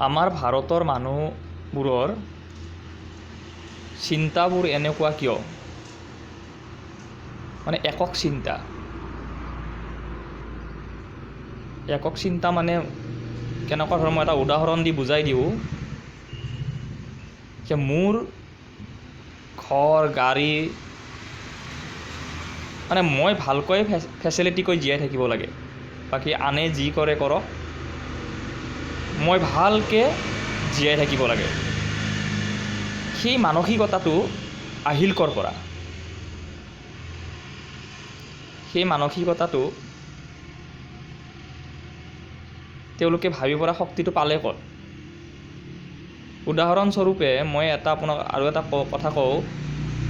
আমাৰ ভাৰতৰ মানুহবোৰৰ চিন্তাবোৰ এনেকুৱা কিয়? মানে একক চিন্তা, একক চিন্তা মানে কেনেকুৱা ধৰণৰ, মই এটা উদাহৰণ দি বুজাই দিওঁ যে মোৰ ঘৰ, গাড়ী, মানে মই ভালকৈ ফেচিলিটিকৈ জীয়াই থাকিব লাগে, বাকী আনে যি কৰে কৰক, মই ভালকৈ জীয়াই থাকিব লাগে। সেই মানসিকতাটো আহিল ক'ৰ পৰা? সেই মানসিকতাটো তেওঁলোকে ভাবিব পৰা শক্তিটো পালে ক'ত? উদাহৰণস্বৰূপে মই এটা আপোনাক আৰু এটা কথা কওঁ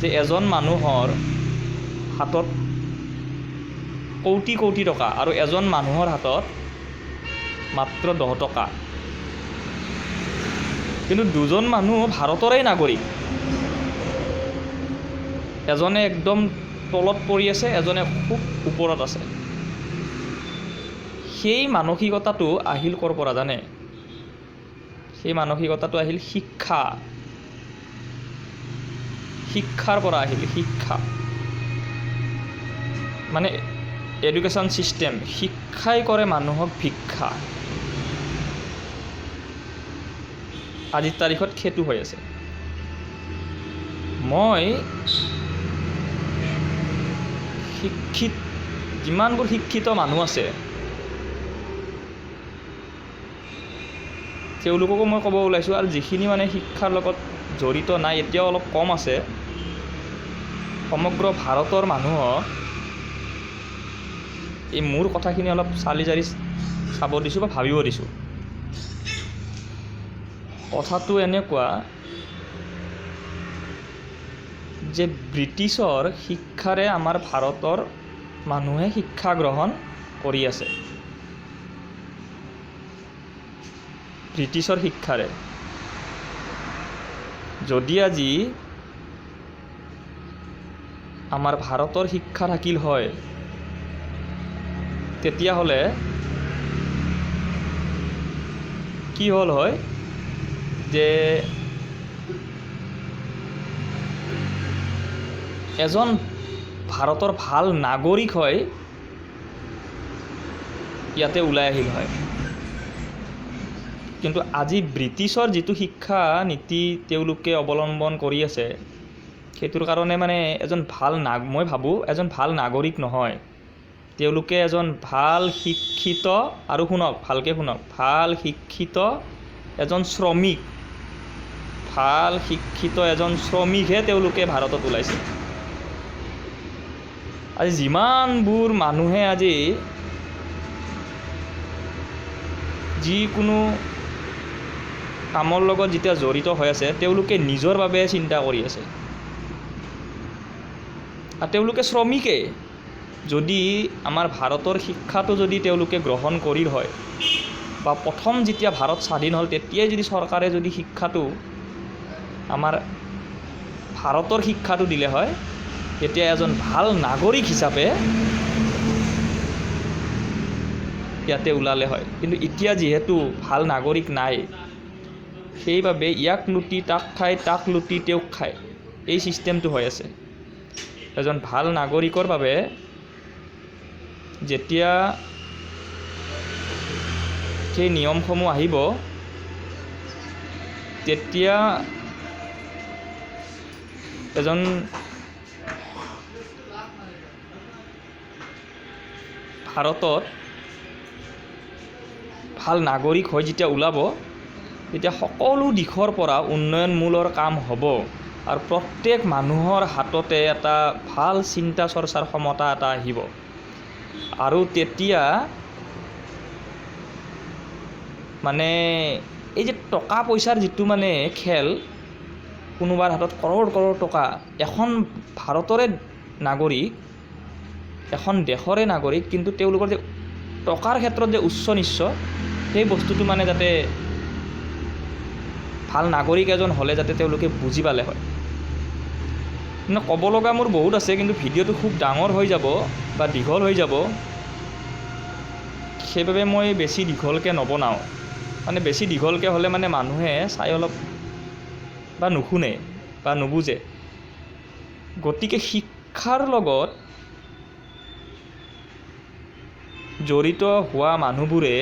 যে এজন মানুহৰ হাতত কোটি কোটি টকা আৰু এজন মানুহৰ হাতত মাত্ৰ 10 টকা, কিন্তু দুজন মানুহ ভাৰতৰে নাগৰিক, এজনে একদম তলত পৰি আছে, এজনে খুব ওপৰত আছে। সেই মানসিকতাটো আহিল ক'ৰ পৰা জানে? সেই মানসিকতাটো আহিল শিক্ষা, শিক্ষাৰ পৰা আহিল। শিক্ষা মানে এডুকেশ্যন ছিষ্টেম, শিক্ষাই কৰে মানুহক ভিক্ষা। আজিৰ তাৰিখত সেইটো হৈ আছে। মই শিক্ষিত, যিমানবোৰ শিক্ষিত মানুহ আছে তেওঁলোককো মই ক'ব ওলাইছোঁ, আৰু যিখিনি মানে শিক্ষাৰ লগত জড়িত নাই, এতিয়াও অলপ কম আছে, সমগ্ৰ ভাৰতৰ মানুহক এই মোৰ কথাখিনি অলপ চালি জাৰি চাব দিছোঁ বা ভাবিব দিছোঁ। কথাটো এনেকুৱা যে ব্ৰিটিছৰ শিক্ষাৰে আমাৰ ভাৰতৰ মানুহে শিক্ষা গ্ৰহণ কৰি আছে, ব্ৰিটিছৰ শিক্ষাৰে। যদি আজি আমাৰ ভাৰতৰ শিক্ষা থাকিল হয়, তেতিয়াহ'লে কি হ'ল হয় যে এজন ভাৰতৰ ভাল নাগৰিক হৈ ইয়াতে ওলাই আহিল হয়। কিন্তু আজি ব্ৰিটিছৰ যিটো শিক্ষা নীতি তেওঁলোকে অৱলম্বন কৰি আছে, সেইটোৰ কাৰণে মানে এজন ভাল মই ভাবোঁ এজন ভাল নাগৰিক নহয়, তেওঁলোকে এজন ভাল শিক্ষিত, আৰু শুনক ভালকৈ শুনক, ভাল শিক্ষিত এজন শ্ৰমিক, ভাল শিক্ষিত এজন শ্ৰমিকহে তেওঁলোকে ভাৰতত ওলাইছে। আজি যিমানবোৰ মানুহে আজি যিকোনো কামৰ লগত যেতিয়া জড়িত হৈ আছে, তেওঁলোকে নিজৰ বাবে চিন্তা কৰি আছে, আৰু তেওঁলোকে শ্ৰমিকেই। যদি আমাৰ ভাৰতৰ শিক্ষাটো যদি তেওঁলোকে গ্ৰহণ কৰিল হয়, বা প্ৰথম যেতিয়া ভাৰত স্বাধীন হ'ল তেতিয়াই যদি চৰকাৰে যদি শিক্ষাটো আমাৰ ভাৰতৰ শিক্ষাটো দিলে হয়, তেতিয়া এজন ভাল নাগৰিক হিচাপে ইয়াতে ওলালে হয়। কিন্তু এতিয়া যিহেতু ভাল নাগৰিক নাই, সেইবাবে ইয়াক লুটি তাক খায়, তাক লুটি তেওঁক খায়, এই ছিষ্টেমটো হৈ আছে। এজন ভাল নাগৰিকৰ বাবে যেতিয়া সেই নিয়মসমূহ আহিব, তেতিয়া এজন ভাৰতত ভাল নাগৰিক হৈ যেতিয়া ওলাব, তেতিয়া সকলো দিশৰ পৰা উন্নয়নমূলৰ কাম হ'ব, আৰু প্ৰত্যেক মানুহৰ হাততে এটা ভাল চিন্তা চৰ্চাৰ ক্ষমতা এটা আহিব। আৰু তেতিয়া মানে এই যে টকা পইচাৰ যিটো মানে খেল, কোনোবাৰ হাতত কৰোৰ কৰোৰ টকা, এখন ভাৰতৰে নাগৰিক, এখন দেশৰে নাগৰিক, কিন্তু তেওঁলোকৰ যে টকাৰ ক্ষেত্ৰত যে উচ্চ নিচ্চ, সেই বস্তুটো মানে যাতে ভাল নাগৰিক এজন হ'লে যাতে তেওঁলোকে বুজি পালে হয়। মানে ক'ব লগা মোৰ বহুত আছে, কিন্তু ভিডিঅ'টো খুব ডাঙৰ হৈ যাব বা দীঘল হৈ যাব, সেইবাবে মই বেছি দীঘলকৈ নবনাওঁ। মানে বেছি দীঘলকৈ হ'লে মানে মানুহে চাই অলপ বা নুশুনে বা নুবুজে। গতিকে শিক্ষাৰ লগত জড়িত হোৱা মানুহবোৰে,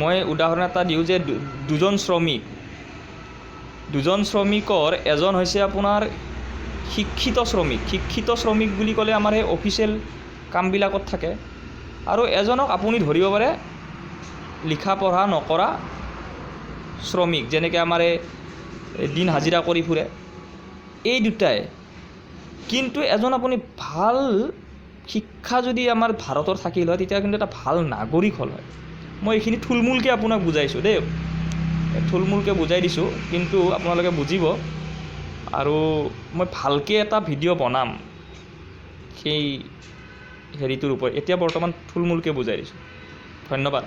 মই উদাহৰণ এটা দিওঁ যে দুজন শ্ৰমিক, দুজন শ্ৰমিকৰ এজন হৈছে আপোনাৰ শিক্ষিত শ্ৰমিক। শিক্ষিত শ্ৰমিক বুলি ক'লে আমাৰ সেই অফিচিয়েল কামবিলাকত থাকে, আৰু এজনক আপুনি ধৰিব পাৰে লিখা পঢ়া নকৰা শ্ৰমিক, যেনেকৈ আমাৰ এই দিন হাজিৰা কৰি ফুৰে, এই দুটাই। কিন্তু এজন আপুনি ভাল শিক্ষা যদি আমাৰ ভাৰতৰ থাকিল হয়, তেতিয়া কিন্তু এটা ভাল নাগৰিক হ'ল হয়। মই এইখিনি থুলমূলকৈ আপোনাক বুজাইছোঁ দেই, থুলমূলকৈ বুজাই দিছোঁ, কিন্তু আপোনালোকে বুজিব। আৰু মই ভালকৈ এটা ভিডিঅ' বনাম সেই হেৰিটোৰ ওপৰত, এতিয়া বৰ্তমান থুলমূলকৈ বুজাই দিছোঁ। ধন্যবাদ।